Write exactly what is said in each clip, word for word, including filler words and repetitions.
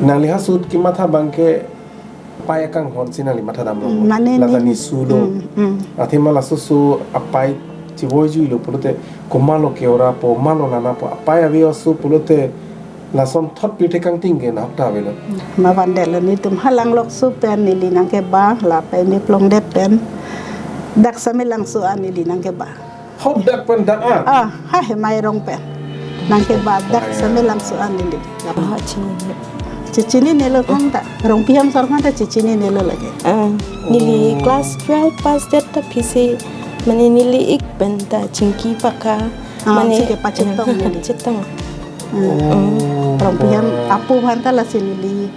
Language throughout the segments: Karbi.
Nangli ha ahut kematha abangke apei akanghon si nangli matha damlo. Hmm, mane la ni- tani sulo. Hmm, hmm. Athema laso aso apei chevoi juilo pulote komatlo ke-orapo, komatlo nangnapo, apei ave aso pulote lason thot pirthe kangting ke nahok ta avelo. Mavandetlo, netum ha Langlokso pen neli nangkeba, la apei me plongdet pen dak Samelangso an neli nangkeba. Hop dak pen dak an? Ah, ha Hemai arong pen nangkeba dak Samelangso an neli. Ah, chinine. Chechinine lo kang ta. Rongpi Hemsor kang ta chechinine lo lake. Ah, neli Oh. class twelve pass det ta aphi si, mane neli ik pen ta chingki paka. Ah, mane chingki pachetong neli. Chetong. Hmm. Oh, Rongpi Hem oh. apo aphan ta lasi neli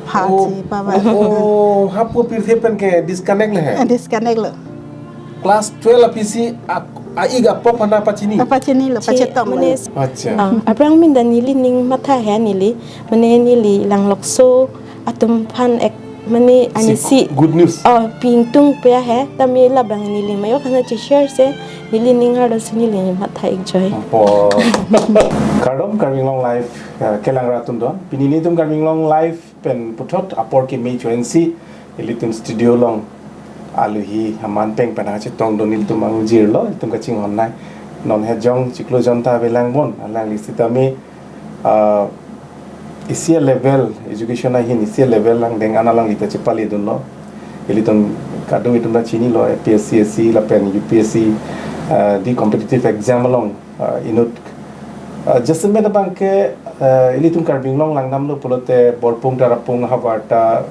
pha Oh, si paba. Oh, ha apo pirthe pen ke disconnect le he? Eh, disconnect lo. Class twelve aphi si a, a-ik apo aphan ta pachini? Ah, pachinilo, Chi-, pachetong mane lo. Acha. Ah, aphrang min ta neli ning matha he neli, mane neli Langlokso atum aphan ek, mane Si anisi. Good news. Oh, pingtung pia he, tame labang neli mayo khana che-share se, neli ning arlo si neli matha ik joi. Apo. Kardom Karbi Anglong Live, eh, kelang ra atum don. Pini nelitum Karbi Anglong Live pen puthot apor keme choensi ilitum studio along alohi aman peng pen kachetongdun ilitum angjirlo, ilitum kachinghon nai. Non he jong chiklo jon ta avelang bon, alangli sitame, ah, isi a-level, education ahin isi a-level angdeng an alangli ta chepaledunlo. Ilitum kadokave atum ta chinilo, A P S C, S C, lapen U P S C, ah, di competitive exam along ah, inut, ah, jasemet abangke, ah, ilitum Karbi Anglong langdamlo pulote Borpung Tarapung ahavar ta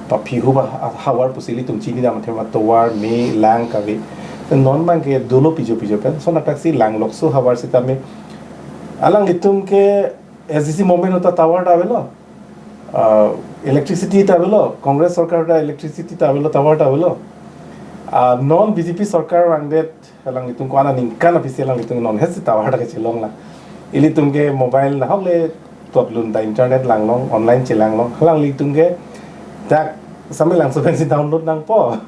paphi hup a, ahavar pusi ilitum chinidam, athema tovar, me, lang kave. Non abangke dolo pijo pijo pen. Lason attack si Langlokso ahavar sitame alanglitum ke S D C movement ahut ta tovar ta avelo. Ah, electricity ta avelo, Congress sorkar ta electricity ta avelo, tovar ta avelo. Ah, non B J P sorkar vangdet alanglitum ko-an aningkan aphi si alanglitum non he si tovar ta kachelong lang. Ilitum ke mobile nahok le totlun ta internet langlong, online chelanglong. Alanglitum ke dak Samelangso pen si download nangpo.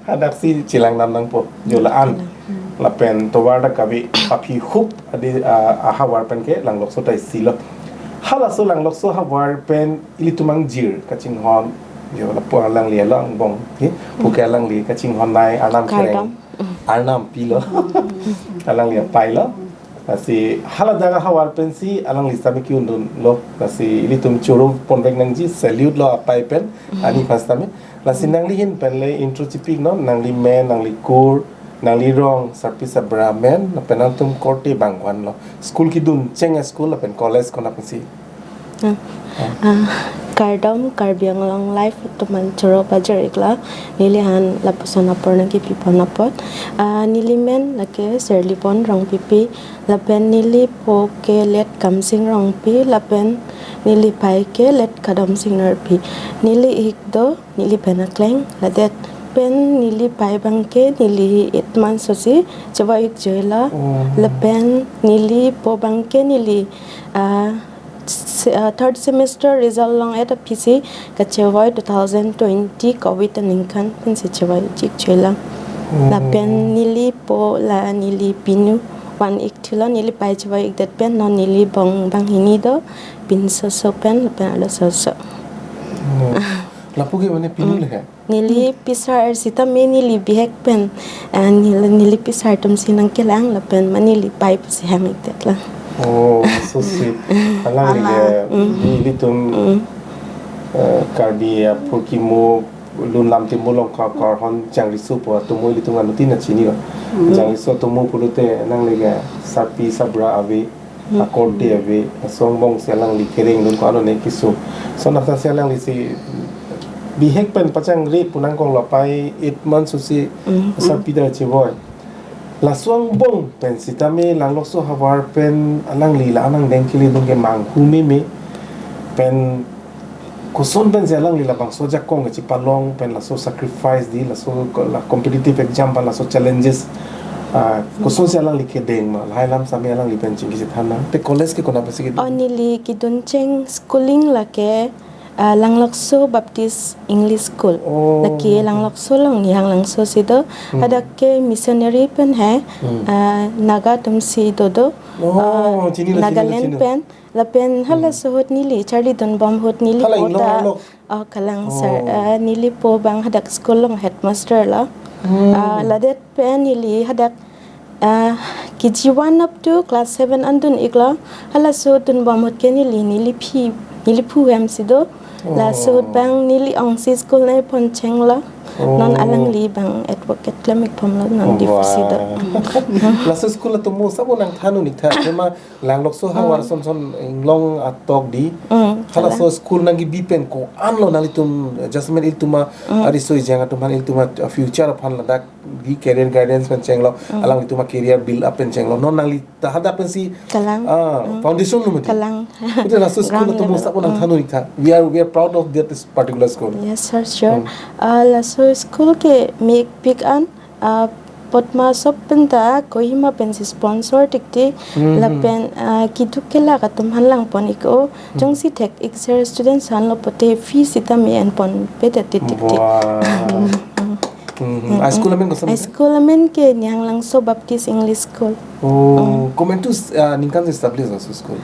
Hadak si chelang dam nangpo. Jo la-an. Hmm. Lapen tovar ta kave paphi hup adi, ah, ahavar pen ke Langlokso ta isilo. Halaso Langlokso ahavar pen ilitum angjir kachinghon. Jo lapu alangli along bong. Ke, puke alangli kachinghon nai Arnam Kereng. Kardom. Arnam pilo. Alangli apei lo. Lasi haladak ahavar pensi alangli sitame ke-undunlo. Lasi ilitum choro ponvek nangji, salute lo apei pen. Ani aphan sitame. Lasi nangli ahin pen le intro chipiknon, nangli men, nangli kur, nangli rong, sarpi sabra amen, lapen nangtum korte abang ko-anlo. School kedun cheng a-school lapen college konat pensi? Ah, ah, kardom Karbi Anglong Live atum an choro pajir iklo, neli aphan lapuson apor nangkepipon apot. Ah, neli men lake Serlibon Rongpipi, lapen neli po ke Let Kamsing Rongpi, lapen neli pei ke Let Kadom Sing Rongpi. Neli ik do, neli pen akleng, ladet pen neli pei abangke neli eight months osi chevoi ik joilo. Oh. Lapen neli po abangke neli, ah, se-, ah, third semester result long-et aphi si kachevoi two thousand twenty covid aningkan pensi chevoi ik joilo. Oh. Lapen neli po la neli pinu van ik thilo, neli pei chevoi ikdet pen non neli bong banghini do, pinso oso pen lapen arloso oso. Oh. Lapu ke mane pinu Mm. le he? Neli Mm. pisar sitame neli bihek pen, eh, neli, neli pisar atum si nangkelang lapen ma neli pei pusi hem ikdet lang. Oh, so sweet. Alangli Ala. ke, Mm. nelitum, Mm. eh, Karbi aphurkimo lun lam timo along ka-, karhon Jangriso pu atomo ilitum anuttin ta chinilo. Mm. Jangriso atomo pulote alangli ke sarpi sabra ave. Hmm. Akorte ave, laso angbong si alangli kerengdun ko-an one kesung. Lason athak si alangli si bihek pen pachangri pu nangkoklo, apei eight months osi Hmm, hmm. sarpi ta chevoi. Laso angbong pen sitame Langlokso ahavar pen alangli la-an angdeng keledun ke manghu meme pen koson pensi alangli labangso ajakong kachepalong pen laso sacrifice di, laso ko-, la competitive exam aphan laso challenges, ah, koson si alangli kedeng ma, lahai alam sitame alangli pen chingki chethan nang. Te college ke konat pensi kedun? Oh, neli kedun cheng schooling lake, ah, Langlokso Baptist English School. Oh. Lake Langlokso along, Nihanglangso si do. Hmm. Hadak ke missionary pen he, Hmm. ah, Naga atum si dodo. Oh, ah, chini lo, chini lo, Nagaland chini lo. Pen, lapen halaso ahut neli charlidunbom ahut neli Hala po Inglong ta, along. Oh, kalang sir. Oh. Ah, neli po abang hadak school along headmaster lo. Hmm. Ah, ladet pen neli hadak, ah, K G one up to class seven an dun-iklo. Halaso dunbom ahut ke neli, neli phi, neli phu hem si do. Laso ahut Oh. abang neli ongsi school nangpon chenglo. Non Oh. alangli abang advocate klem-ik bomlo non Oh, dipusi do. Wah. Laso school atomo sabo nangthan un-ik tha. Tema langlokso havar Mm. son son Inglong atok di. Mm, Halaso kalang. school nangkebi pen ko-an lo nanglitum adjustment ilitum a Mm. ariso ejang atum aphan ilitum a future aphan ladak di career guidance pen chenglo. Mm. Alanglitum a career build up pen chenglo. Non nangli ta hadak pensi Kalang. ah, Mm. foundation lo mati. Kalang. Pute laso school Ground atomo level. sabo nangthan Mm. un-ik tha. We are, we are proud of that particular school. Yes, sir, sure. Mm. Ah, laso school ke mepik an, ah, apot ma sop pen ta Kohima pensi sponsor tiktik. Mm, mm. Lapen, ah, keduk kelak atum aphan langpon-ik o. Mm. Jongsi thek-ik sir students aphan lo pute fee sitame enponpe det tiktik. Wah. Mm, mm. Mhm. Mm, Ah, school mm. amen koson Ah, ke? School amen ke Nianglangso Baptist English School. Oh, Mm. komantu, ah, ningkan si establish laso school?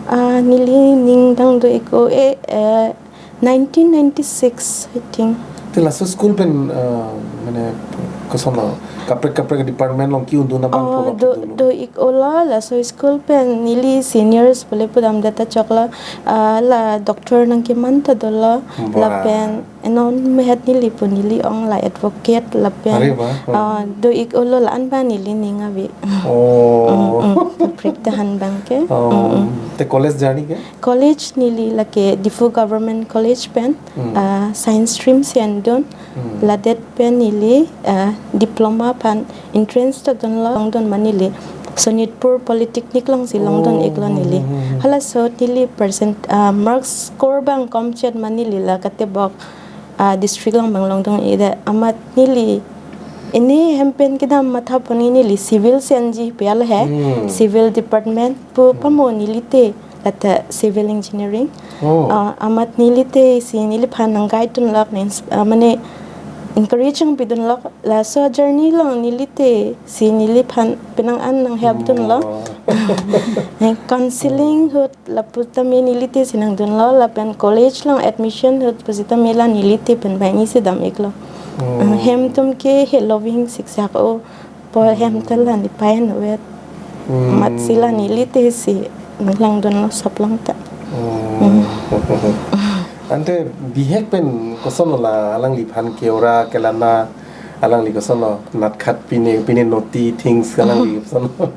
Ah, neli ning dang do-ik o, eh, eh, nineteen ninety-six, I think. Te laso school pen, ah, mane, koson lo, kaprek kaprek department along ke-undun abang Oh, program do, dolo. Do-ik o lo, laso school pen neli seniors pule pudam data choklo, ah, la doctor nangkeman ta dolo, Wah. lapen non mehet neli pu neli ong la advocate lapen, Are wah. Oh. ah, do-ik o lo la-an abang neli ning ave. Oh. Mm, mm. Kaprek tahan abang ke. Oh. Mm, mm. Te college journey ke? College neli lake Diphu Government College pen, Mm. ah, science stream si endun. Mm. Ladet pen neli, ah, diploma aphan entrance ta dunlo, longdun ma neli Sonitpur Polytechnic alongsi longdun-iklo neli. Oh. Halaso ahut neli percent, ah, mark score abang komchet ma neli la katebok, ah, district along abang longdun-ik det amat neli ini hem pen kedam mathapon neli civil si enji pi al he. Hmm. Civil department pu Hmm. pamo neli te lata civil engineering. Oh. Ah, amat neli te si neliphan nang guide dunlok, nang ins-, ah, mane encourage nangpidunlok. Laso journey along neli te si neliphan penang an nang help dunlo. Oh. Eh, counseling ahut lapu tame neli te si nangdunlo, lapen college along admission ahut pusitame la neli te pen banghini si dam-iklo. Oh. Ah, hem atum ke helo bihek siksak o, po hem ta la nepai-en vet. Hmm. Amatsi la neli te si nanglangdunlo sop along ta. Oh. Hmm. Ante bihek pen koson lo la alangliphan ke ora kelana alangli koson lo, nat khat pine, pine naughty things alangli koson lo.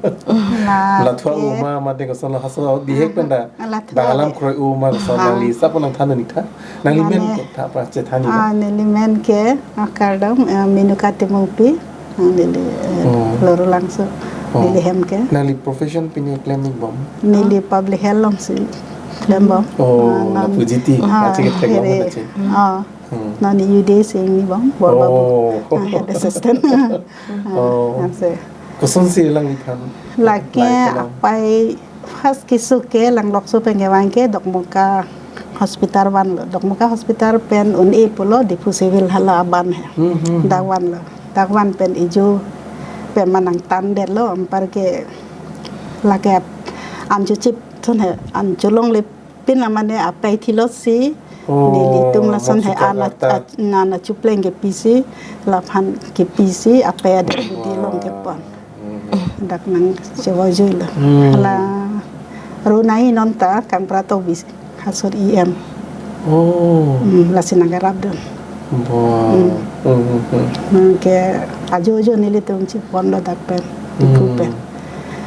La Lathua ke. Uma mate koson lo, halaso bihek pen ta. Lathua bang alam ke. Kroi uma koson Ha. Nangli sabo nangthan un-ik tha. Nangli men Mane, ko tha pa chethan un-ik ah, ba. Neli men ke, ah, kardom, ah, Menuka Timungpi. Ah, neli, eh, Oh. Lorulangso. Oh. Neli hem ke. Nangli profession pine klem-ik bom? Neli public health alongsi klem bom. Oh, Ah, non. Lapu jiti. Ah, Achi ke thek bom here. Achi. Ah. Hmm. Non U D si ingni bom, Borbabu. Oh. Ah, head assistant. Ah, Oh. Ansi. Kosonsi alangliphan? Lake Life along. Apai first keso ke Langlokso pen kevang ke Dokmoka Hospital vanlo. Dokmoka Hospital pen un-e pulo Diphu Civil hala aban he. Hmm, hmm, hmm. Dak vanlo. Dak van pen ejo pen ma nangtandetlo, anpar ke lake an chochip thun he, an cholongle pin la mane apai thilosi, Oh, nelitum lason he moksita ana, kata. At-, nana chupleng kepisi, laphan kepisi, apai adak budi along kepon. Hmm. Dak nangchevoijuilo. Hmm. La Runai non ta Kangpra Tokbi hasor E M. Oh. Hmm, lasi nangkerapdun. Wah. Hmm. Hmm, hmm, hmm. Nangke ajo ajo nelitum cheponlo dak pen, Diphu Hmm. pen.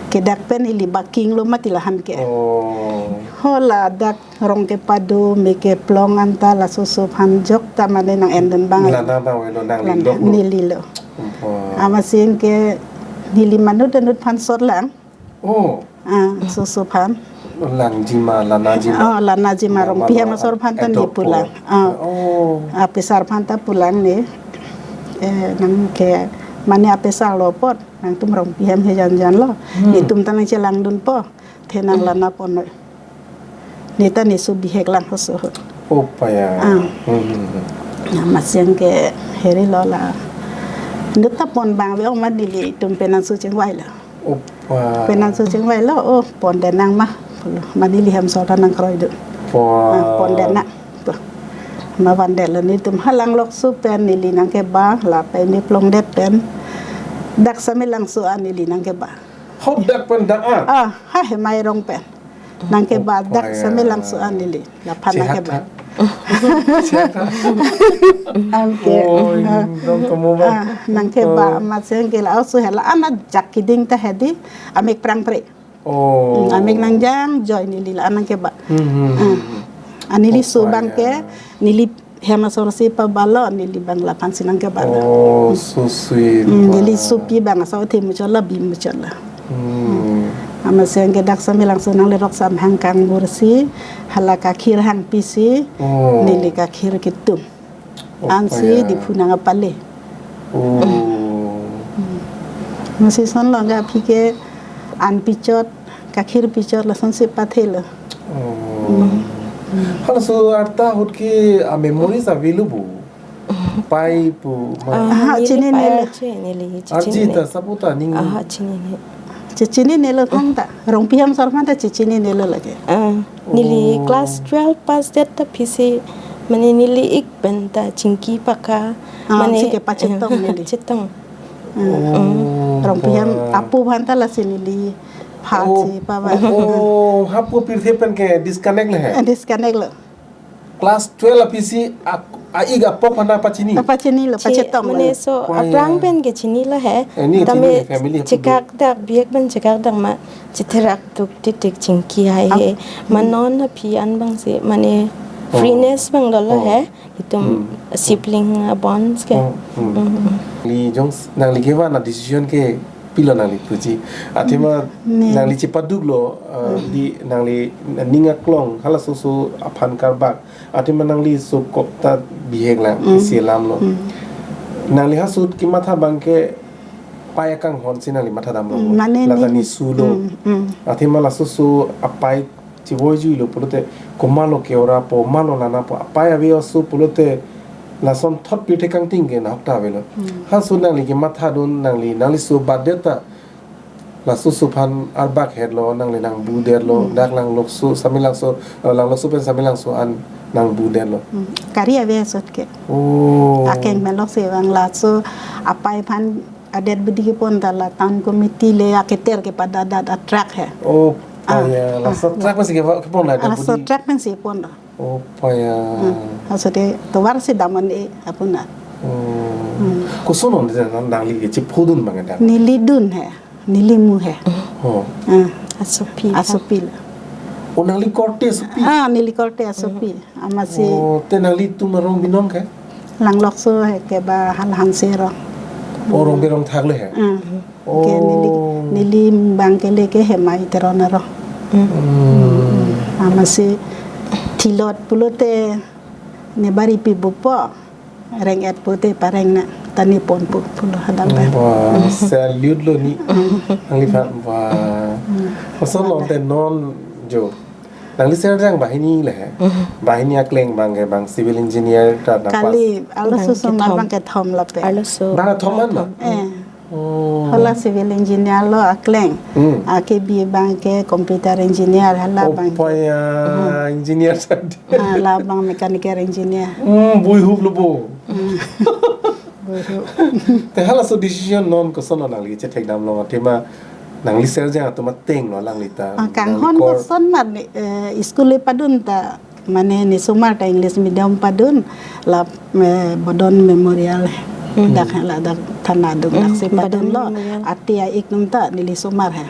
Ke dak pen ili baking lo mati lahan ke. Oh. Ho ladak rong kepado, me keplong anta laso oso aphan jok ta mane nang-endun abang. Lana abang avelo, nangli Lana, doklo. Nelilo. Wah. Amatsi ke neli manut anut aphan sotlang. Oh. Ah, oso oso aphan. Langjima, lanajima. Oh, lanajima Rongpi Mama amasor aphan ta ne adopt pulang. Po. Ah. Oh. Apisar aphan ta pulang ne. Eh, nangke mane apisar lo apot, nangtum Rongpi hem he janjan lo. Hmm. Netum ta nangchelangdunpo. The nang lana pon noi. Ne ta neso bihek lang oso ahut. Oh, paya. Ah. Hmm, hmm, hmm. Amatsi ke here lo la. Ne ta pon abang ave ong ma nelitum pen nangso chingvailo. Oh. Wah. Penang su chingvai lo, oh, pondet nang ma. Pulo, ma neli hem asor ta nangkroi do. Wah. Ah, pondet nang. To. Ma vandet lo nelitum ha Langlokso pen neli nangkeba, lapen Meplongdet pen. Dak Samelangso an neli nangkeba. Hop dak pen dak ah? Ah, ha Hemai arong pen. Nangkeba dak Samelangso an neli. Laphan nangkeba. Sehat, ha? Sehat, ha? Nangke. Oh, ah, dong temu, Bang. Ah, nangkeba, oh, amat sengke la, oh, su hela, anak jak kiding ta hedi, amik prangpre. Oh. Hmm, amik nangjang, join neli la, nangkeba. Hmm, hmm, hmm, hmm. Ah, neli su abang ke, neli hem asor si pabalo, neli abang laphan si nangkeba. Oh, so sweet. Hmm, neli, wah, sopi abang, so the muchola, bi muchola. Hmm. Amat sengke dak Samelangso nanglerok samhang kangbur si, hala kakhir hangpi si, oh, neli kakhir kitum. Oh, ansi, oh, ya, Diphu nangpale. Oh. Hmm. Masi son lo ga aphi ke an pichot, kakhir pichot lason si pathelo. Oh. Hmm. Halaso arta ahut ke a memories avelo bo. Pai pu ma. Ah, aha, neli chinine pai lo. Arje neli, arje chinine ta, sapu ta ning. Aha, chinine. Chechinine lo thangta. Rongpi hem asor aphan ta chechinine lo lake. Ah, neli, oh, class twelve pass det ta aphi si, mane neli ik pen ta chingki paka. Ah, mane si kepachetong neli. Chetong. Hmm. Oh, Rongpi hem, wah, apu aphan ta lasi neli pha, oh, si pava. Oh, oh, hapu pirthe pen ke disconnect le he? Eh, disconnect lo. Class twelve aphi si ak-, a-ik apok aphan ta pachini? Pachini lo, che-, pachetong lo. Mane so, wah, aphrang, ya, pen ke chinilo he. Eh, ni tame chinilo, family aphi chekak dak, bihek pen chekak dak ma, chetherak tuk titik chingki hai he. Ap-, ma non aphi an abang si, mane, oh, freeness abang dolo, oh, he. Itum, hmm, sibling, uh, bonds ke. Hmm, hmm. Hmm, hmm. Nangli jong s-, nangli kevan a decision ke pilo nangli puji. Athema, hmm, ne, nangli chepaduk lo, uh, hmm, di nangli ning aklong, halaso so aphan karbak. Athema nangli so kok ta bihek lang, hmm, isi alam lo. Hmm. Nangli ha ahut kematha abang ke pai akanghon si nangli matha damlo. Hmm, mane la ta ne, ne su lo. Hmm, hmm. Athema laso so apai chevoi juilo pulote, komatlo ke-ora po, komatlo lana po, apai ave oso pulote, lason thot pirthe kangting ke nahok ta avelo. Hmm. Ha ahut nangli kemathadun, nangli, nangli so badet ta, laso so aphan arbak hetlo, nangli nangbu detlo, hmm, dak Langlokso, Samelangso, eh, Langlokso pen Samelangso an nangbu detlo. Hmm. Kari ave ahut ke. Oh. Akeng melok si vang laso apai aphan adet budi kepon ta la town committee le aketer kepadat dat a-truck he. Oh, ah, ah, ya, ah, laso truck pensi kepa-, kepon la, adet laso budi. Truck pensi pon do. Oh, pa ya. Hmm. Aso de tovar si damon e apuna. Oh. Hmm. Koson on de nang, nangli kechephodun abang dak? Neli dun he. Neli mu he. Oh. Ah. Asopi. Asopi lo. Oh, nangli korte asopi? Ah, neli korte asopi. Hmm. Amatsi. Oh, te nanglitum arong binong ke? Langlokso he keba hala Hanse arong. Oh, Rongpi arong thak le he? Ah. Oh. Ke neli, neli abang ke le ke Hemai Teron arong. Hmm. Hmm. Amatsi thilot pulote ne bari pi bupo. Reng-et pute pareng na tani ponpo pulo hadak abang. Wah, salute lo ni. Nangliphan, wah. Hmm. Koson lo te non jo. Nangli Serjang banghini le he. Hmm. Banghini akleng abang ke bang civil engineer ta nangpas. Kali, arloso, bang ke osomar thom. Bang ke thom lapen. Arloso. Bang thom an ma? Thom. Eh. Oh. Hala civil engineer lo akleng. Hmm. Akebi abang ke computer engineer hala abang. Oh, pa ya, hmm, engineer tadi. Ah, la abang mechanical engineer. Hmm, buihup lo bo. Hmm. Buihup. Te halaso decision non koson nangli chethek damlo, athema nangli Serjang atum ateng lo alangli ta. Ah, nangli kanghon kor- koson mar ne, eh, school le padun ta. Mane ne osomar ta English medium padun la, eh, Bodon Memorial. Hmm. Dak he ladak thana adung dak, hmm, si padun lo. Bodon Memorial. Ati a-ik atum ta neli osomar he.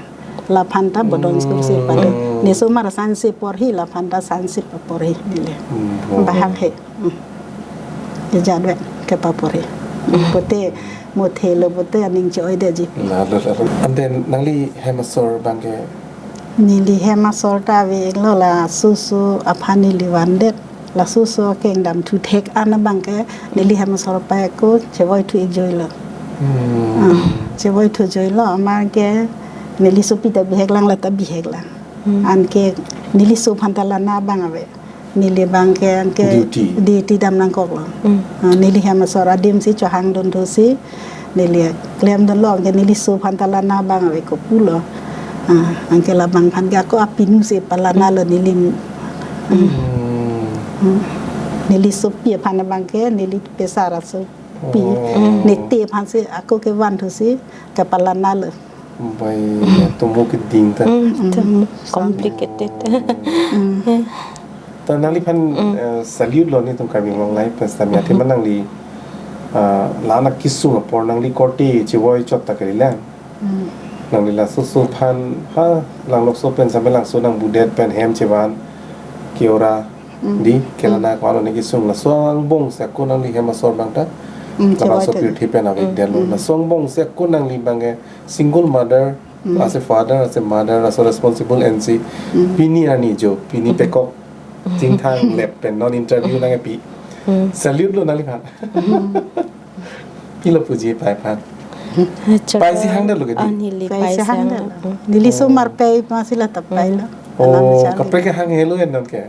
Laphan ta Bodon school si padun. Hmm. Ne osomar science si porhi, laphan ta science si paporhi neli. Hmm. Bahak he. Hmm. Ejadwet kepaporhi. Hmm. Pute muthe lo pute aning che-oi detji. La, la, la, la. Ante nangli hem asor abang ke Neli hem asor ta ave-iklo, laso oso aphan neli vandet. Laso oso akeng damthu thek an abang ke neli hem asor apai ako chevoi thu-ik juilo. Hmm. Ah, chevoi thu juilo, amat ke neli sopi ta bihek lang, la ta bihek lang. Hmm. Anke neli oso aphan ta lana abang ave. Neli abang ke anke duty, duty dam nangkoklo. Hmm. Ah, neli hem asor adim si chohang dun thu si neli klemdunlo, anke neli oso aphan ta lana abang ave ko pulo. Ah, anke labang aphan ke ako apinu si palanalo neli. Hmm. Hmm. Neli sopi aphan abang ke, neli pesar asopi. Oh. Nete aphan si ako kevan thusi kepalanalo. Bai, atomo keding ta. Hmm, atomo complicated. Hmm. Ta nangliphan, eh, salute lo netum Karbi Anglong Live pen sitame, athema nangli, ah, la-an akesung apor nangli korte chevoi chot ta kalilang. Hmm. Nangli laso oso aphan, ha, Langlokso pen Samelangso nangbudet pen hem chevan ke-ora, hmm, dei, kelana, hmm, ko-an lo ne kesung, laso angbong si ako nangli hem asor abang ta. Hmm, labangso chevoi ta. Pirthe pen, hmm, avedetlo. Hmm. Laso angbong si ako nangli abang ke single mother, hmm, as a father, as a mother, as a responsible N C. Hmm. Pini arni jo, pini, hmm, pekok chingthang lep pen non interview nangkepi. Hmm. Salute lo nangliphan. Hmm. Pilo puji pai aphan. Choro. Pai si hangdetlo ke dei? Oh, neli pai si hangdetlo. Hmm. Neli osomar pai masi la ta pailo. Hmm. Oh, kaprek ke hang helo en non ke?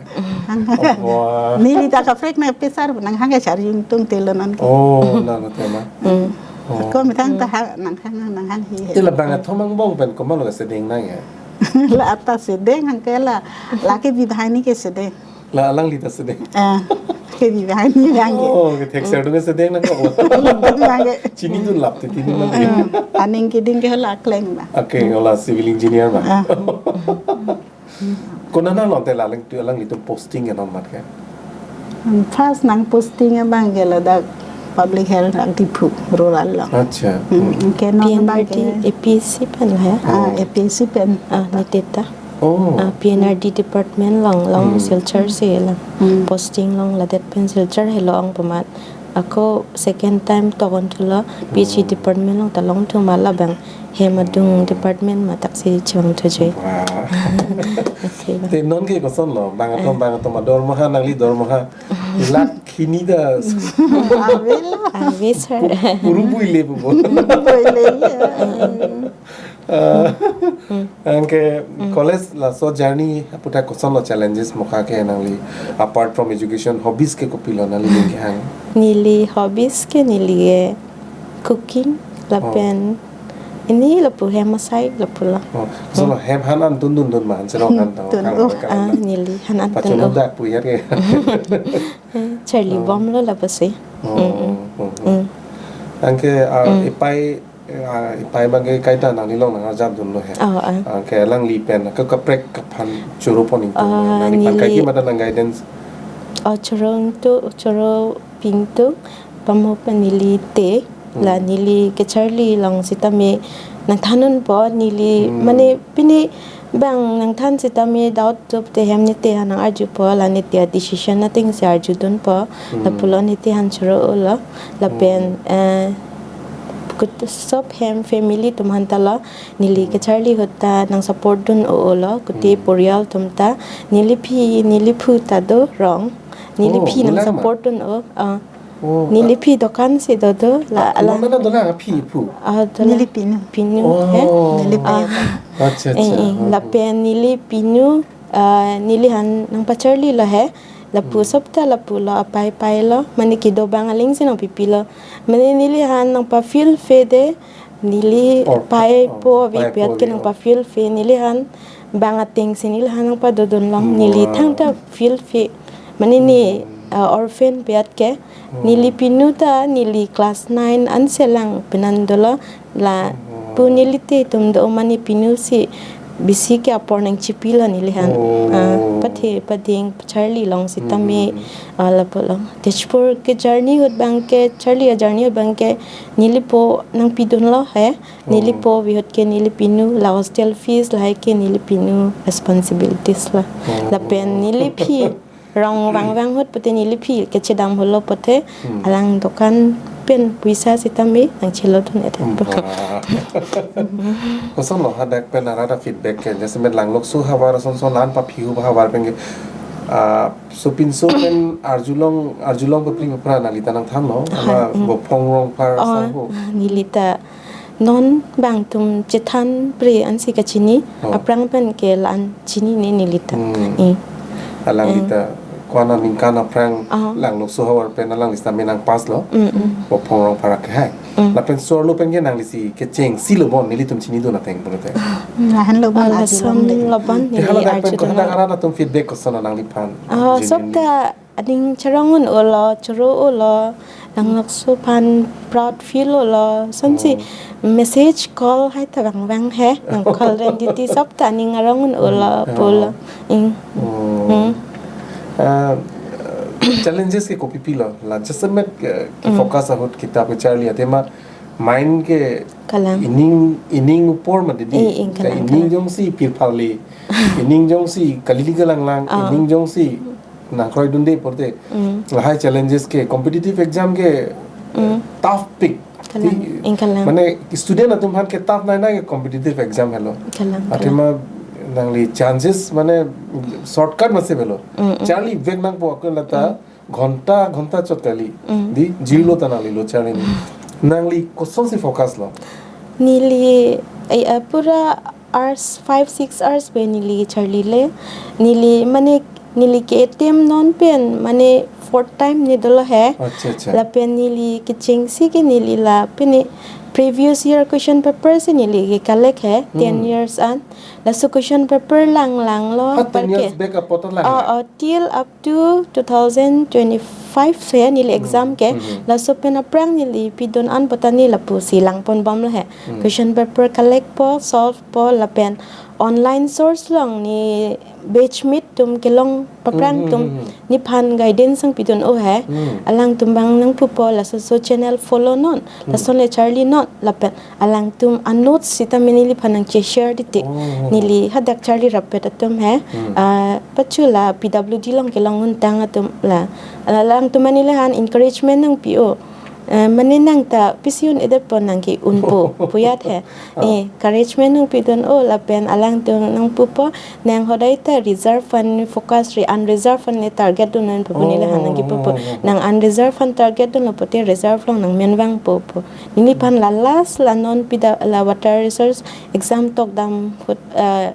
Hang. Oh, wah. Neli ta kaprek nangpesar, nanghang ke charjun tung telo non ke. Oh, lalo tema. Hmm. Oh. Ako methang ta ha, nanghang, nanghang hi he. Ila bang athom angbong pen komatlo kesedeng nang ya? La ata sedeng hang ke la, lake bibahani kesedeng. La alangli ta sedeng. Ah, ke bibahani abang ke. Oh, kethek serdung sedeng nang ko. Abang ke. Chinidun lap te tini abang ke. Hmm. Aning keding ke la kleng ba. Okay, hala civil engineer ba. Ah. Konat nang longte la alang tu alanglitum posting ke non mat ke? Hmm, first nangposting abang ke ladak public health dak Diphu rural along. Acha. Hmm, hmm. Ke non abang ke P N R D, A P S C pen la ya? Ah, oh. A P S C pen. Ah, neli ta. Oh. Ah, P N R D department along, along, hmm, Silchar si la. Hmm. Posting along ladet pen Silchar helo ong pu amat. Ako second time tok-on thulo, P H E, hmm, department along ta longthu ma labang hem adung, hmm, department ma taksi chevang thuji. Wah. Isi ba. Te non ke kosonlo, bang athom, ah, bang athom adormaha, nangli dormaha. Lakh hini ta. Avelo. Ave, sir. Pu-, puru buile pupo. Buile, ya. Ah, hmm, anke, hmm, college laso journey aputhak kosonlo challenges mokha ke nangli, apart from education, hobbies ke kopilo nangli ning kehang? Neli hobbies ke neli ke cooking, oh, lapen ini lapu hem asai lapulo. Oh, kosonlo, hmm, hem han an tun dun dun ma, han serong han tau, tun, kang oh, kang ah, na. Neli han an tun, pachomok oh, dak pu ya ke. Charli, oh, bomlo lapusi. Oh, hmm, hmm, oh, oh. Hmm. Anke, ah, hmm, ipai Eh, ah, ipai abang ke kaita nangli along nangarjap dunlo he. Oh, ah. Ah, ke alangli pen, ke kaprek aphan choro pon ingtung. Ah, nangli neli pangkai ke mada nang guidance. Oh, choro ingtung, choro pi ingtung, pamo pen neli te, hmm, la neli kacharli along sitame nangthan unpo, neli, hmm, mane pini bang nangthan sitame doubt tup te hem nete han nang arjupo, la nete a-decision ateng si arjudunpo, hmm, lapulo nete han choro-olo, lapen, hmm, eh, kut-, sob hem family atum aphan ta lo, neli, hmm, kacharli ahut ta nang support dun-o-olo, kuti, hmm, porial atum ta, neliphi, neliphu ta dorong, neliphi, oh, nang dolang ma? Support dun-o, ah. Oh, neliphi dokan si dodo, la, ah, la. Mana dolang aphi phu? Ah, dolang. Neli pinu. Pinu, oh, he? Neli, ah, pinu. Acha, eh, acha. Eh, oh, lapen neli pinu, ah, neli han nangpacharlilo he. Lapu, hmm, sob ta lapulo, apai pailo. Mane kedo abang aling si nangpipilo. Mane neli han nangpa feel fe de. Neli, oh, pai, oh, po, pai, avi po, pi at ke, oh, nangpa feel fe. Neli han bang ateng si neli han nangpadodun long. Hmm, neli, wow, thangta feel fe. Mane ne, hmm, ah, orphan pi at ke. Hmm. Neli pinu ta, neli class nine an selang penan dolo. Lapu, hmm, neli te atum do mane pinu si bisi ke apor nangchipilo neli han. Oh. Ah, pathe, pading, charli long sitame, hmm, ah, lapulo. Tezpur ke journey ahut abang ke, charli a-journey ahut abang ke, neli po nangpidunlo he. Neli, oh, po avi ahut ke neli pinu, la hostel fees lahai ke neli pinu responsibilities lo. Oh. Lapen neliphi rong vangvang ahut pute neliphi kachedam holo pute, hmm, alang dokan pen puisa sitame nangchelo dun-et. Hmm, po. Wah. Kosonlo hadak pen arat a-feedback ke, jasemet Langlokso havar ason ason la-an paphiu havar pen ke, ah, sopinso pen arjulong, arjulong papri papra nangli ta nangthanlo, hai, ala, hmm, Bophong Rongphar, oh, asangho. Neli ta non bang atum chethan pre ansi kachini, oh, aphrang pen ke la-an chinine neli ta. Hmm. Eh. Alangli, eh, ta ko-an aningkan aphrang, ah, Langlokso havar pen alangli sitame nangpass lo. Mm, mm. Bophong Rongphar ke hai. Mm. Lapen so-arlo pen ke nangli si kechengsi lo bon, nelitum chinidun ateng pulote. Lahenlo bon, ah, arjulongle. Lason lo bon, te neli hala dak pen arjulong. Ko hadak arat atum feedback koson nangliphan? Ah, genuinely. Sopta aning charong un-olo, choro-olo, nanglokso aphan proud feel-olo. Sonsi, oh, message, call hai ta vangvang he, nang call ren titi sopta aning arong un-olo, oh, pulo. Ing. Oh. Hmm. Ah, challenges ke kopi pilo? La jasemet ke, ke, hmm, focus ahut kitab kecharli athema mind ke, kalang, ining, ining upor ma didi. Eh, ing, ta kalang, ining, kalang, jongsi pirphali, ining jongsi kalili kalanglang, ah, ining jongsi nangkroidunde pulote. Mm. Lahai challenges ke, competitive exam ke, mm, tough pik. Kalang, ti, ing, kalang. Mane student atum aphan ke tough nai nai ke competitive exam helo. Kalang, kalang. Athema nangli chances mane shortcut masi avelo. Mm, mm. Charli vek nangpo akun lata, mm, ghonta, ghonta chot kali. Mm. Di, jirlo ta nangli lo charli ni. Nangli kosonsi focus lo? Neli, eh, eh, pura hours, five, six hours pen neli charlile. Neli, mane, neli ke attempt non pen, mane, fourth time ni dolo he. Acha, acha. Lapen neli kechengsi ke neli la, pine previous year question paper si neli ke collect he, ten, hmm, years an. Laso question paper lang langlo. Ha, ten years back apot lang. Oh, oh, till up to two thousand twenty-five he neli, hmm, exam ke. Hmm, hmm. Laso pen aphrang neli pidun an puta ne lapusi langpon bomlo he. Hmm. Question paper collect po, solve po, lapen online source along ne batchmate atum kelong aphrang, hmm, hmm, atum, hmm, hmm, nephan guidance nangpidun-o he. Hmm. Alangtum abang nangpupo, laso so channel follow non, hmm, lason le charli non, lapen alangtum a-notes sitame neliphan nangche-share titi. Oh, oh, oh. Neli hadak charli rappet atum he. Hmm. Ah, pachu la P W D along kelong untang atum la. Alangtum neliphan encouragement nangpi-o. Eh, mane nang ta pisi un-edet po, nang ke unpo, pu ajat he. Oh. Eh, encouragement nangpidun-o lapen alangtum nangpupo, nang hodai ta reserve fund focus ri, unreserved fund le target dun non pu, oh, neliphan nangkipupo. Oh, oh, oh. Nang unreserved fund target dunlo pulote reserve along nangmen vangpo pu. Neliphan la last la non pida la water resource exam tokdam ahut, eh,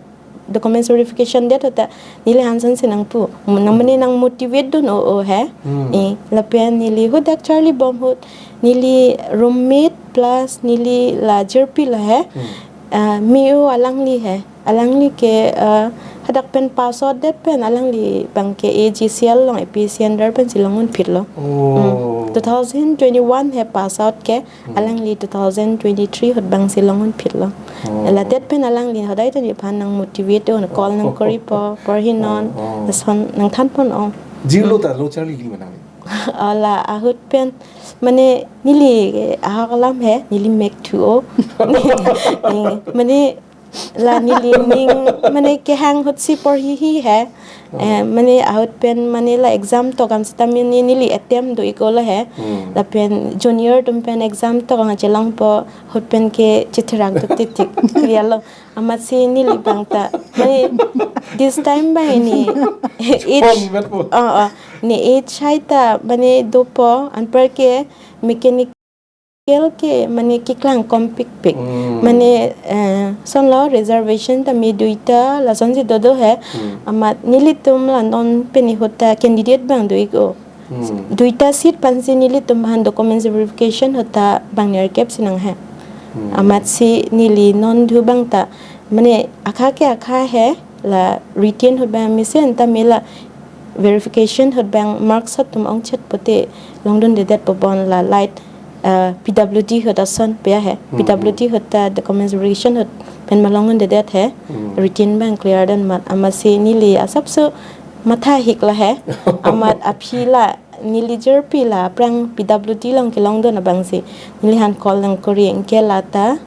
documents verification det ahut ta neliphan sonsi nangpu. Nang mane nang motivate dun-o, o he. Hmm. Eh, lapen neli hadak charli bom ahut, neli roommate plus neli la jirpi lo he. Hmm. Ah, me-o alangli he. Alangli ke, ah, hadak pen pass out det pen alangli abang ke A G C L along A P S C under pensi long unphitlo. Oh. Hmm. Two thousand twenty-one he pass out ke. Hmm. Alangli two thousand twenty-three ahut abangsi long unphitlo. Oh. La det pen alangli hodai ta nephan nang motivate-o, call nangkoripo, porhi non, oh, oh, lason nangthanpon-o. Jirlo, hmm, ta lo charlili ma nangli? Ala ahut pen, mane neli ahok alam he, neli mek thu-o. Mane la neli ning, mane kehang ahutsi porhi hi he. Oh. Eh, mane ahut pen mane la exam tokdam sitame neli attempt do-iklo he. Hmm. Lapen junior atum pen exam tokdam chelongpo, ahut pen ke chetherak do titik. Klia lo. Amatsi neli abang ta, mane this time abang ne age, oh, oh, ne age hai ta mane dopo, anpar ke mechanic kel ke mane keklang kompikpik. Hmm. Mane, eh, sonlo reservation tame duita lasonsi dodo he. Hmm. Amat nelitum la non pini ahut ta candidate abang do-ik-o. Hmm. Duita seat aphansi nelitum aphan documents verification ahut ta bang nerkep si nang he. Hmm. Amatsi neli non thu abang ta mane akha ke akha he, la written ahut abang mesen tame la verification ahut abang marks ahut atum ongchet pulote longdundedetpo bon, la light, ah, P W D ahut ason pu he. Hmm. P W D ahut ta documents verification ahut pen ma longdundedet he. Hmm. Written abang clear dun amat, amatsi neli asapso matha hik lo he. Amat aphi la neli jirpi la aphrang P W D along kelongdun abangsi neliphan call nangkori, anke la ta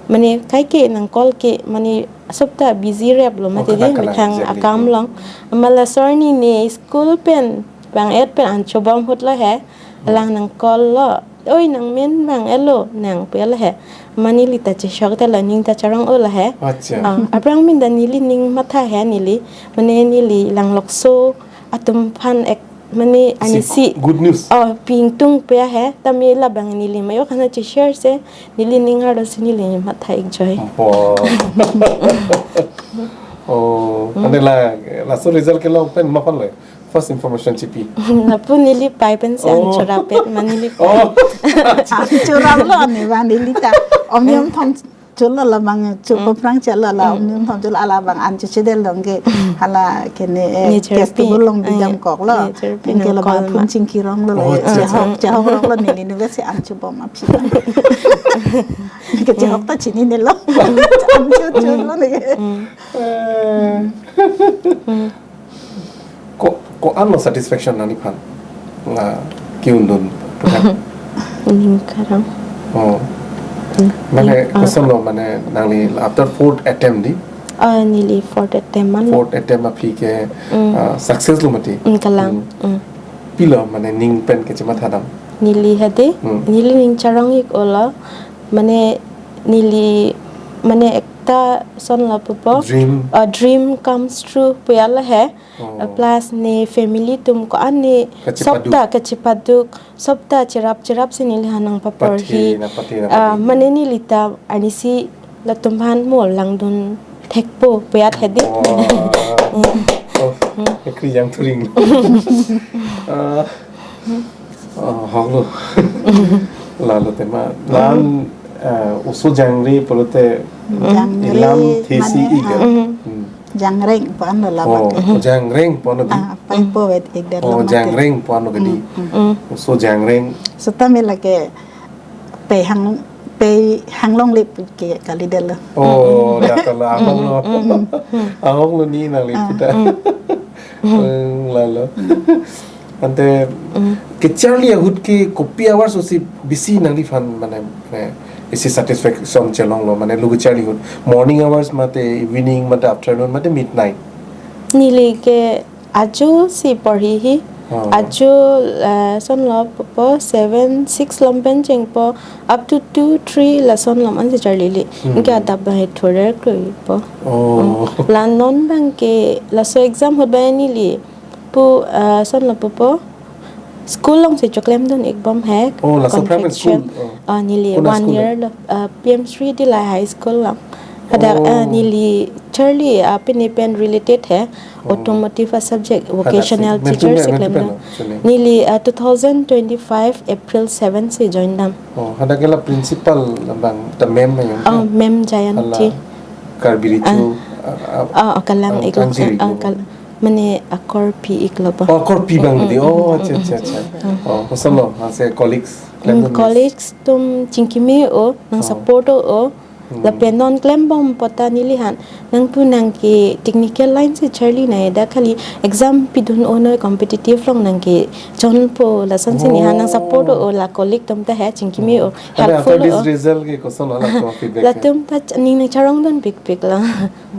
mane kaike nang call ke mane sopta busy rep lo, oh, mate di kalang, kalang, methang, exactly, akam, hmm, along. Amat laso arni ne school pen vang-et pen an chobom ahut lo he. Hmm. Alang nang call lo, "Oi, nang men vang-et lo nang," pu lo he. Mane neli ta chesok ta lo, ning ta charong-o lo he. Acha. Ah, aphrang min ta neli ning matha he neli. Mane neli langlokso atum aphan ek mane, si anisi, good news, oh, pi ingtung pu he, tame labang neli mayo khana che-share se, neli ning arlo si neli matha-ik joi. Oh. Oh, hmm, ane la, laso result kelong pen ma aphan le? First information chipi. Lapu neli pai pensi an Oh. chorap-et ma neli pai. Oh. An choraplo ne ba neli ta. Omnium thom cholo labang chopaprang chalo la Hmm. omnium thom cholo labang an chochedel dong ke hala kene eh, Nature test pi. Bulong Ah, bidam ya. Koklo. Nature pi Anke nang labang kol ma. Phun chingki ronglo Oh, le. Acha, acha. Chehok chehok ronglo neli nu si an chobom aphi. Ke chehok ta chinine lo. An cho cholo ne. Hmm. Eh. Hmm. Ko ko-an lo satisfaction nangliphan la ke-undun? Ning karang. Oh. Hmm. Mane Hmm. Kosonlo mane nangli after fourth attempt di? Ah, neli fourth attempt an. Fourth attempt aphi ke Hmm. ah, success lo mati. Hmm, kalang. Hmm. Hmm. Pilo mane ning pen kechematha dam? Neli hade, Hmm. Neli ning charong-ik olo, mane neli mane ekta son lapupo. Dream. A dream comes true pu ya la he. Oh. Plus ne family atum ko-an ne Kachepaduk. Sopta kachepaduk, sopta cherap cherap si neli hanang papor Pathe hi. Na pathe na Ah, pathe. Mane neli ta ani si latum aphan mo langdun thekpo pu ya hedi. Wah. Oh, ekri yang turing. Ah, ah, hoklo. Lalo tema. Lan, ah, oso jangre pulote Jangre ilam thesi mane, iga. Ah. Hmm. Jangreng pu an lo Oh, labat. Jangreng pu an lo di. Ah, pai po vet ik der Oh, lamat. Jangreng pu an lo kedi. Hmm, hmm. Hmm. Oso jangreng. Setame lake pei hang pei hanglongle pu ke kalidetlo. Oh, Hmm. Data la ahong lo. Hmm, hmm, hmm. Ahong lo ni nangli Ah. Puta. Hmm. Hmm, lalo. Hmm. Ante Mm. Kecharli ahut ke kopi hours osi bisi nangliphan mane, mane isi satisfaction chelonglo mane lo kecharli ahut. Morning hours mate evening mate afternoon mate midnight. Neli ke ajo si porhi hi. Oh. Ajo, eh, son lo po seven, six lom pen chengpo up to two, three lason lom ansi charlili. Hmm. Anke adap abang thorer kroipo. Oh. Mm. La non abang ke laso exam ahut abang neli pu, ah, son lapupo. School alongsi choklemdun-ik bom he. Oh, laso primary Contact school? Church. Oh. Ah, neli Kona one school year lang? Lo, ah, P M Shri Dillai High School lang. Hadak, ah, Oh. Neli charli, ah, pini pen related he. Oh. Automotive a subject, Hadak vocational si. Mem teacher tum si mem tum klemdun. Pen lo, sini. Neli, ah, two thousand twenty-five April seven si join dam. Oh, hadak ke la principal abang ta ma'am ma yung Oh, ke? Ma'am Jayanti. Hala Karbi Recho, Ah. Ah, ah, ah, kalang ah, ik lo, Kangsi ah, Recho. Kal-, mane akorpi ik lo ba. Oh, akorpi abang Mm, di. Mm, Oh, mm, acha, mm, acha, acha. Mm. Oh, kosonlo, ah, se colleagues, Mm, klemdun mes. Colleagues atum chingkimi o, nang Oh. Support o, o. Hmm. Lapen non klembom apot ta neliphan nangpu nang ke technical line si charli nai da kali exam pidun o noi competitive along nang ke chonpo lason si neliphan nang support o, Oh. O la colleague atum ta he chingkimi o. Hmm. Ante after helpful this o. Result ke kosonlo la to feedback ke? Latum ta ch-, ning nang charongdunpikpik lo.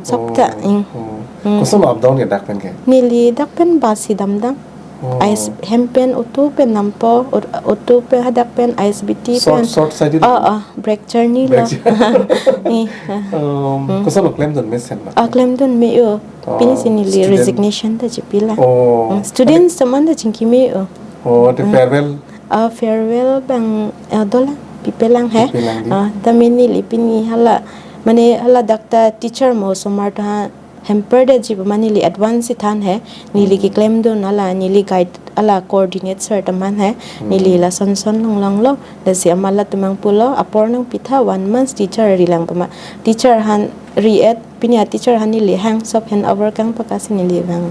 Sopta, Oh, ing. Oh. Hmm. Kosonlo up down ke dak pen ke? Neli dak pen bus si damdam. Oh. I S, hem pen auto pen dampo, aut-, auto pen hadak pen I S B T Short, pen. Short side Oh, lo. Oh, break journey lo. Break journey. Ih, ah. Um, Hmm. Kosonlo klemdun mesen ma? Ah, klemdun me o. Oh, Pini si neli student. Resignation ta chipi la. Oh. Hmm. Students teman ta chingkimi o. Oh, the Hmm. Farewell? Ah, farewell abang, ah, dolang, pipelang he. Pipelang di. Ah, tame neli pini hala, mane hala dak ta teacher mo osomar ta ha hamper detji pu ma neli advance si than he. Neli Hmm. keklemdun hala, neli guide hala coordinate sir atum aphan he. Hmm. Neli lason son longlonglo. Lasi amat latum abang pulo, apor nangpitha one month teacher rilang pu ma. Teacher aphan ri-et, pini a teacher aphan neli hang sop hand over kang paka si neli vang.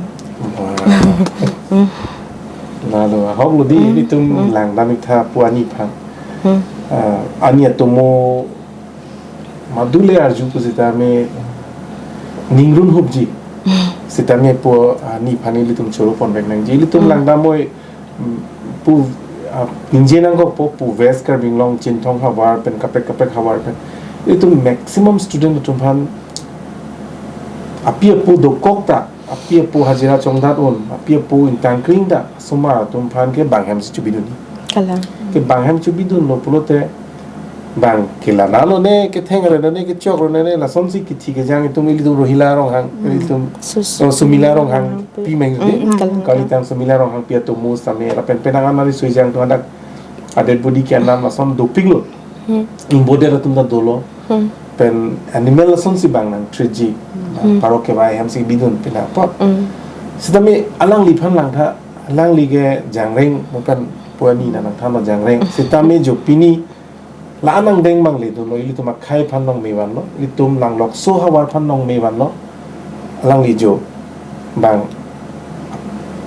Wah. Hmm. Lalo, ahoklo di, Hmm. Ilitum Hmm. langdam-iktha pu ani aphan. Hmm. Ah, ani atomo madule arju pu sitame ningrun hupji. Hmm. Sitame pu ani aphan ilitum choro ponbek nangji. Ilitum Hmm. langdam oi, mm, pu, ah, ninje nangkokpo pu West Karbi Anglong Chinthong havar pen kaprek kaprek havar pen. Ilitum maximum student atum aphan api apo dokok ta, api apo hajira chongdat un, api apo ingtang kring ta, osomar atum aphan ke bang hem si chobidun. Kalang. Ke bang hem chobidunlo pulote bang ke la nalo ne, ketheng re ne, kechok re ne, lasonsi kithi kejang itum ilitum Rohila Ronghang, Hmm. ilitum Sus-, oh, Sumila Ronghang, Ronghang pi meng de. Hmm, hmm, kalang, Kalitang kalang. Sumila Ronghangpi atomo sitame, lapen penang an ari Soijang atum hadak a dead body ke anam lason dopiklo. Hmm. Imboded atum ta dolo. Hmm. Pen animal lasonsi bang nang treat-ji. Hmm. Parok kevai hem si bidun pina apot. Hmm. Sitame alangliphan langtha, alangli ke Jangreng, bukan puani na nangthan lo Jangreng. Sitame jo pini la-an angdeng bang le dolo, ilitum akhei aphan nangmevanlo, ilitum Langlokso havar aphan nangmevanlo, alangli jo bang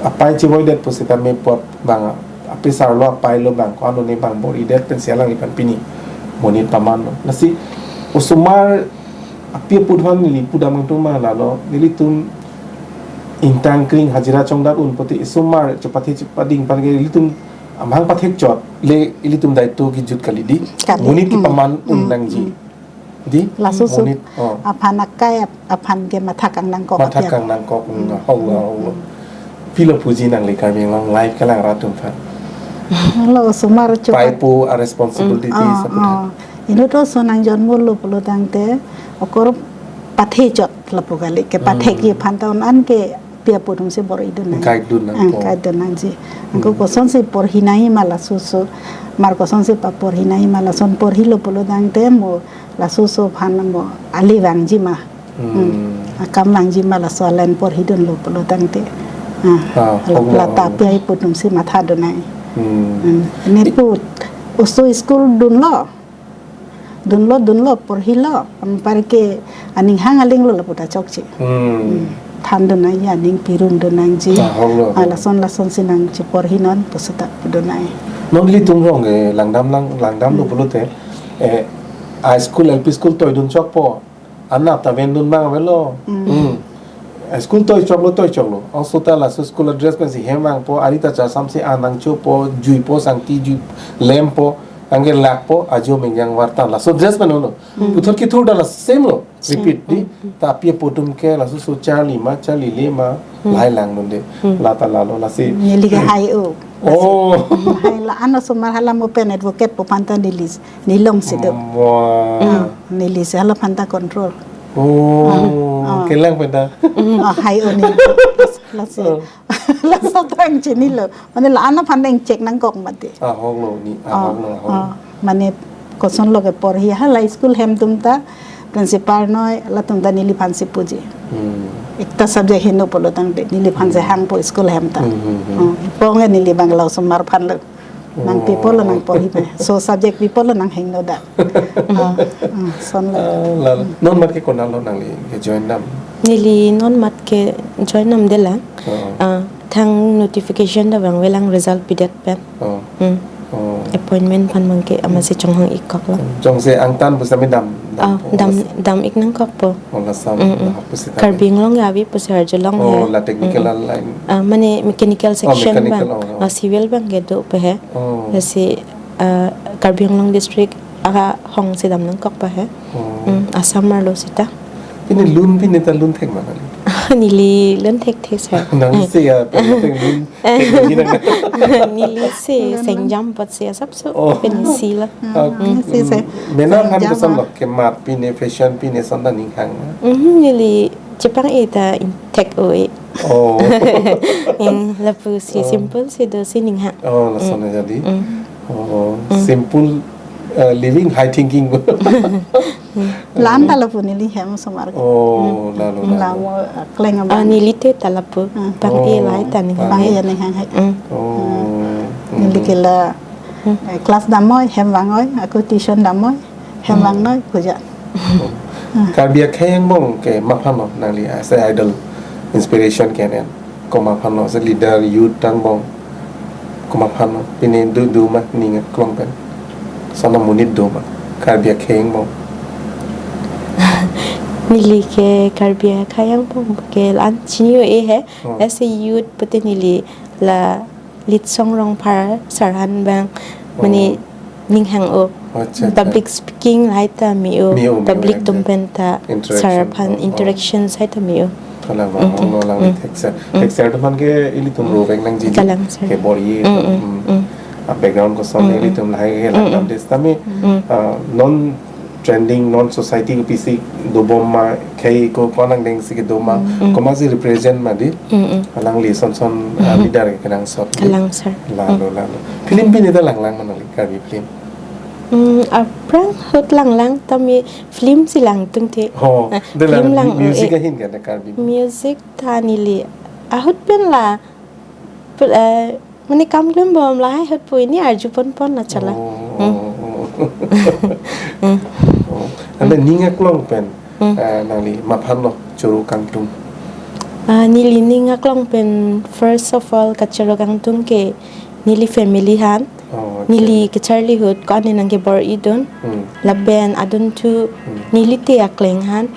apai chivoidet pusitame apot bang apisar lo, apai lo bang ko-an lone bang bor-idet pensi alangliphan pini monit pamanlo. Lasi osomar api aput aphan neli pudam kangtung ma lalo, nelitum ingtang kring hajira chongdat un pute osomar chepathe chepading aphan ke ilitum amahang pathek chot le ilitum daito kejut kali di. Kali. Monit Hmm. kepaman un Hmm. nangji. Hmm. Di? Laso so Monit, oh. aphan akai ap-, aphan ke matha kang nangkok Matha apiak. kang nangkok, Hmm. hmm, hong, Hmm. hong. Hmm. Pilo puji nangli Karbi Anglong live kelang rat atum aphan. Lo osomar chupat. Paipo a responsibility Hmm. Ah, saputhan. ah. Inut oso nangjonmolo pulo tangte okor pathe chot lapu kali, kepathe Hmm. ki aphan ta un-an ke pi apu atumsi bor-idun nang. Guide dun nang Ah, po. guide dun nangji. Angko Hmm. kosonsi porhi nangji ma laso so, mar kosonsi paporhi nangji ma lason porhilo pulo tangte mo laso so aphan mo ali vangji ma. Hmm. Hmm. Akam vangji ma laso alen porhidunlo pulo tangte. Ah, Ah, hong, lata hong. pi apu atumsi mathadun nang. Hmm. Hmm. Neput oso school dunlo. Dunlo, dunlo, porhilo, anpar ke aning hang alinglo lapu ta chokche. Hmm. Hmm. Thandun nangji, aning pirun dun nangji. Ah, hong lo, Ah, hong. lason, lasonsi nangcheporhi non, pusita pudun nang. Non ilitum rong, eh, langdam lang, langdamlo Hmm. pulote, eh, a school, L P school toidun chokpo, anat ta vendun mang avelo. Hmm. Hmm. A school toi choklo, toi choklo. Oso ta laso school a dress pensi hem vangpo, ari ta charsamsi an nangchopo, juipo, sangti jui lempo, anke lakpo, ajo mengjang vartan. Laso dress pen uno. Hmm. Puthot kithur ta la same lo. Same. Repeat di. Hmm. Ta api apo atum ke laso so charli ma, charlile ma, Hmm. lahai langdunde. Hmm. Lata lalo lasi. Neli ke hai o. Oh. Hai la-an osomar hala mo pen advocate pu aphan ta neli, neli longsi do. Wah. Hmm. Nelisi hala aphan ta control. Oh, Ah, ah. kelang pen ta. Ah, hai o neli. Lasi. Oh. Laso tang chinilo. Mane la-an aphan nangchek nangkok mati. Ah, hong lo ni, ah, Ah, hong lo, hong. ah. Mane kosonlo ke porhi hala school hem atum ta, principal noi, latum ta neliphansi puji. Hmm. Ekta subject heno pulo tangte, neliphansi Hmm. hangpo school hem ta. Hmm, hmm, hmm. Hmm. Pong neli bang la osomar aphan lo. Nangpipo lo Oh. nangporhi pe. So subject pipo lo nanghingno da. Ah, ah, son lo. Ah, lalo. Non mat ke konatlo nangli ke join dam? Neli non mat ke join dam de la. Oh. Ah, thang notification ta vangvelang result pidet pen. Oh. Hmm. Oh. Appointment aphan bang ke amatsi chonghong ik kok lo. Jongsi angtan pusitame dam, dam Ah, po, dam, laso. dam ik nangkokpo. Oh, laso, Mm, mm. lahok pusitame. Karbi Anglong ya avi pusi arjulong Oh, he. la technical Mm. line. Ah, mane mechanical Oh, section mechanical, bang. oh, oh. Ah, civil bang ke do pe he. Oh. Lasi, ah, Karbi Anglong district ahong si dam nangkok pa he. Oh. Mm, Assam arlo sita. Pini lun pini ta lun thek ma nangli? Neli lun thekthe sir. Nangli si ya, pini lun thek ma nangli? Neli si Lun, lun. Sengjam apot si asapso Oh. pini si lo. Ah, Mm. si, si. Mena aphan Sengjam, keson ah. lo, kemat pini, fashion pini, son ta ning hang. Mhm, neli chepang-e ta in thek-o-e. Oh. Eh, lapusi Oh. simple si dosi ning hang. Oh, lason Mm. jadi. Mm. Oh, Mm. simple, uh, living, high thinking. La-an ta lapu neli hem osomar ke. Oh, Mm. lalo, Mm. lalo. Lamo, uh, kleng Ah, abang. neli te ta lapu. Mm. Pang-e Oh, lahai ta ning pang-e hang. ya ning hang hai. Mm. Oh. Neli Mm. ke la, Mm. eh, class damnoi, hem vangnoi, ako tuition damnoi, hem Mm. vangnoi, puja. Oh. Mm. Karbi akhei angbong ke maphan lo nangli as a idol, inspiration ke nen. Komat aphan lo, se leader, youth angbong. Komat aphan lo, pini do, do ma, ning aklong pen. Son amonit do ma, Karbi akhei angbong. Neli ke Karbi akhei angbong ke la-an chini-o-e he. Oh. As a youth pute neli la Litsong Rongphar sir aphan bang. Mane Oh. ning hang-o. Acha, acha. Public speaking lahai ta me-o. Me-o, me-o, Public acha. atum pen ta Interaction, sir aphan oh, oh. interaction lahai ta me-o. Kalang Mm, bang, mm, lo lang mm. thek sir. Mm. Thek sir atum aphan ke ilitum Mm. rovek nangji. Kalang sir. Ke bor-i, Mm, mm, mm. mm. Ah, background koson Mm, mm. ilitum lahai ke Mm, lang mm. dam des. Tame, Mm. ah, non trending, non society kopisi dobom ma, khei ko konang dengsi kedo ma, Mm, mm. komatsi represent ma di. Mm, mm. Alangli son son, ah, Mm. leader ke kenangsot di. Kalang sir. Lalo, Mm. lalo. Film pini ta langlang ma nangli, Karbi film? Mm, aphrang ahut langlang, tame film si langtungthe. Ho, Ah, de la film lang, mu-, music eh, ahin ke na Karbi? Music ta neli ahut pen la, pul-, eh, mane kam klembom lahai ahut pu pini arju ponpon la chala. Oh, Hmm. oh, oh. Hmm. Oh. Ante ning aklong pen, Hmm. eh, nangli maphan lo choro kangtung? Ah, neli ning aklong pen, first of all, kachoro kangtung ke neli family han. Oh, acha. Neli kacharli ahut ko-an nangkebor-idun. Hmm. Lapen adunthu Hmm. neli te akleng han.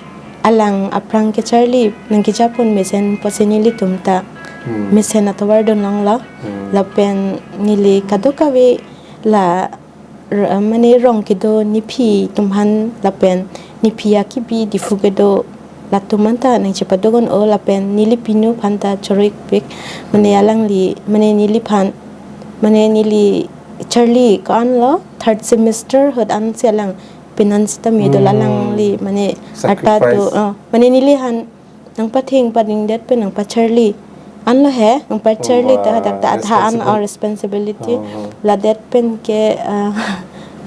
Alang aphrang kacharli nangkejapon mesen pusi nelitum ta Hmm. mesen atovar dun longlo. Hmm. Lapen neli kadokave la r-, mane rong kedo nephi atum han lapen nephi akibi Diphu kedo latum anta nangchepaduk-un-o lapen neli pinu aphan ta choro-ikpik. Mane alangli, mane neliphan, mane neli charli ko-an lo, third semester ahut ansi alang penan sitame do Hmm. alangli, mane arta do, Sacrifice. Oh, mane neli han nangpatheng padingdet pen nangpacharli. Anlo he, nangpacharli ta Wah, hadak ta adha an responsible. Our responsibility. Oh, oh. Ladet pen ke, ah,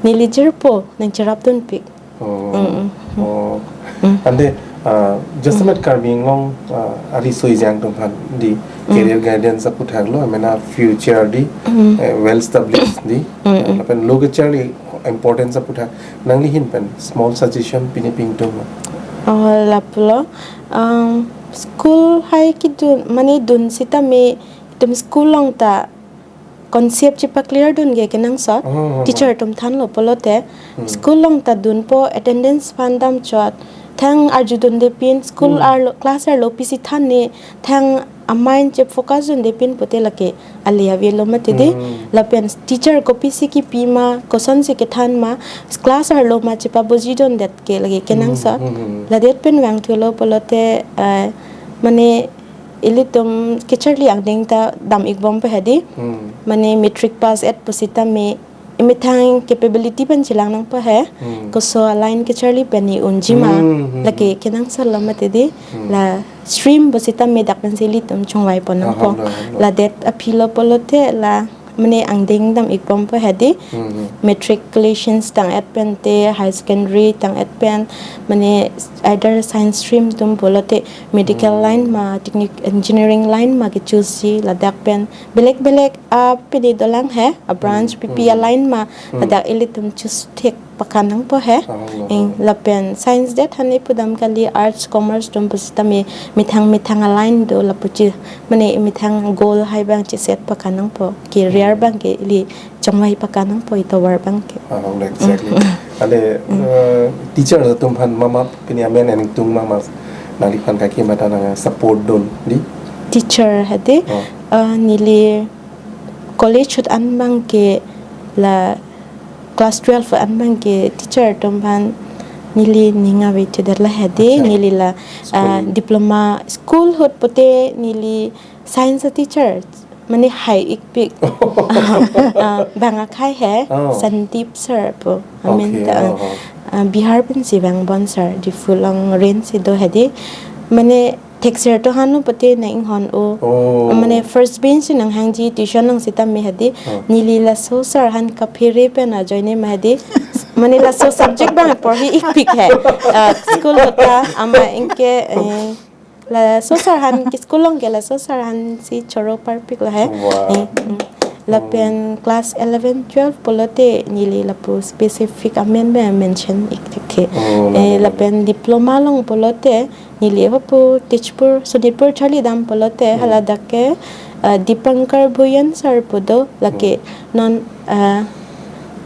neli jirpo nangcherapdunpik. Oh. Mm, mm, mm. Oh. Mm. Ante, ah, jasemet Karbi Anglong, ah, ariso ejang atum aphan di Mm. career guidance aputhak lo, amena future di, Mm. eh, well established di, Mm, mm. lapen lo kacharli importance aputhak, nangli ahin pen small suggestion pini pingtung ma? Oh, lapulo. Um, school hai kedun, mane dun sitame, itum school along ta concept chepaclear dun ke kenangsot. Oh, oh, oh. Teacher atum thanlo pulote, Hmm. school along ta dunpo, attendance aphan damchot, thang arjudunde pin, school Hmm. arlo, class arlo pisi than ne, thang a-mind chefocus dunde pin pute lake ale avelo mati di. Hmm. Lapen teacher kopisi kipi ma, kosonsi kethan ma, class arlo ma chepabujidundet ke lake kenangsot. Hmm, hmm, hmm. Ladet pen vangthulo pulote, eh, mane ilitum kacharli angdeng ta dam-ikbompo he di. Hmm. Mane matric pass-et pusitame imethang capability pen chelang nangpo he. Hmm. Koso a-line kacharli pen ne-unji ma. Hmm, hmm, Lake hmm. kenangsotlo mati di. Hmm. La stream pusitame dak pensi ilitum chongvaipon nangpo. Ahamlo, ahamlo. Ladet aphi lo pulote la mane angdeng dam-ikbompo he di. Hmm, hmm. Matriculations tang-et pen te, higher secondary tang-et pen, mane either science stream atum pulote medical Hmm. line ma, technic-, engineering line ma ke-choose ji, ladak pen belek belek, ah, pini dolang he, a-branch Hmm, pipi hmm. a-line ma, Hmm. ladak ilitum choose thek pakan nangpo he. Ah, Eng, ah. lapen science det han ipudam kali, arts, commerce atum pusitame methang methang a-line do lapuchi, mane methang goal hai abang che-set pakan nangpo, career Hmm. abang ke ili chongvai pakan nangpo itovar abang ke. Ah, exactly. Mm. Ante, Mm. eh, teacher atum aphan mama pini amen ning tung mama nangliphan kaki mata nang support dun di? Teacher he di, Oh. eh, neli college ahut an abang ke la class twelve an abang ke teacher atum aphan neli ning ave thedet la he di, Acha. neli la, School. ah, diploma school ahut pute neli science teacher mane hai-ikpik. Ah, bang akhai he, Oh. Sandeep sir pu. Amen Okay, ta, oh, oh. ah, Bihar pensi vangbom sir, Diphu along ren si do he di. Mane thekser to hanu pute nang-inghon-o. Oh. Mane first bench nanghangji tuition along sitame he di. Oh. Neli laso sir aphan kaphere pen ajoine ma he di. Mane laso subject abang porhi-ikpik he. Ah, school ahut ta ama anke, eh, laso sir aphan ke school along ke laso sir aphan si choro parpik lo he. Wow. Eh, mm. Lapen Oh. class eleven, twelve pulote neli lapu specific amen pen mention-ik thek he. Oh, Eh, lalo, lalo. lapen diploma along pulote neli hopu Tezpur, Sonitpur charli dam pulote Hmm. haladak ke, ah, Dipankar Bhuyan sir pu do lake Hmm. non, ah,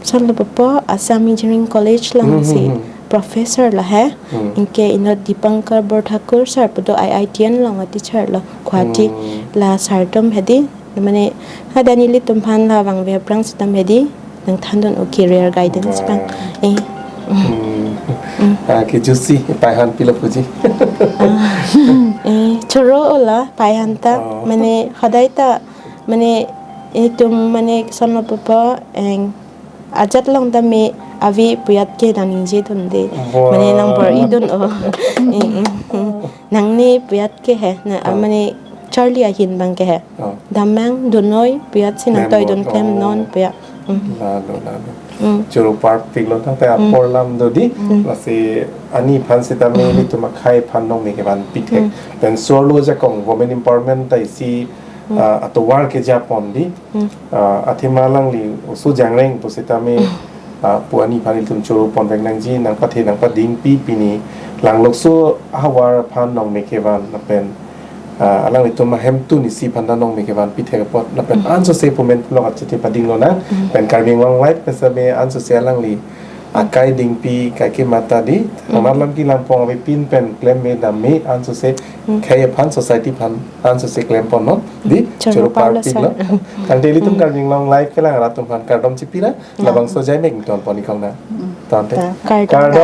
son lo popo Assam Engineering College along Hmm, si hmm, hmm. professor lo he. Hmm. Anke inut Dipankar Borthakur sir pu do I I T N along a-teacher lo Guwahati Hmm. la sir atum he di. Mane hadak nelitum aphan la vangve aphrang sitame he di. Nangthandun-o career guidance Wow. abang. Eh. Hmm. Hmm. Ah, ke juicy, paihan pilo puji. Ah, eh, choro-o la, paihan ta, Oh. mane, hodai ta, mane, itum, mane, son lo popo, eng, ajat along tame, ave pu ajat ke nang ningjedunde. Wow. Mane, nangbor-idun-o. Eh, eh, eh. Nangne pu ajat ke he, na, Oh. mane, charli ahin abang ke he. Oh. Damnang dunnoi pu ajat si nang Memang, toidun klem oh. non pu ajat. Lalo, lalo. Choro parpiklo tangte apor lam do di. Lasi ani aphan sitame ilitum akhei aphan nongme kevan pithek. Pen so-arlo ajakong women empowerment ta isi ah, atovar kejapon di. Ah, athema alangli oso jangreng pusitame ah, pu ani aphan ilitum choro ponvek nangji, nangpathe nangpadingpi pini langlokso ahavar aphan nongme kevan lapen ah, alanglitum ahemtun isi aphan ta nongme kevan pithek apot lapen ansose pu men pulok achethe padinglo nang. Pen Karbi Anglong Live pen sitame ansose alangli akai dingpi kaike mata di. Thangnat lam kelangpon avepin pen klem me dam me ansose khei aphan, society aphan ansose klempon non di. Choro parpiklo. Tangte ilitum Karbi Anglong Live kelang rat atum aphan kardom chipira. Labangso ajai mek ton pon ikong na. Tangte. Kardom.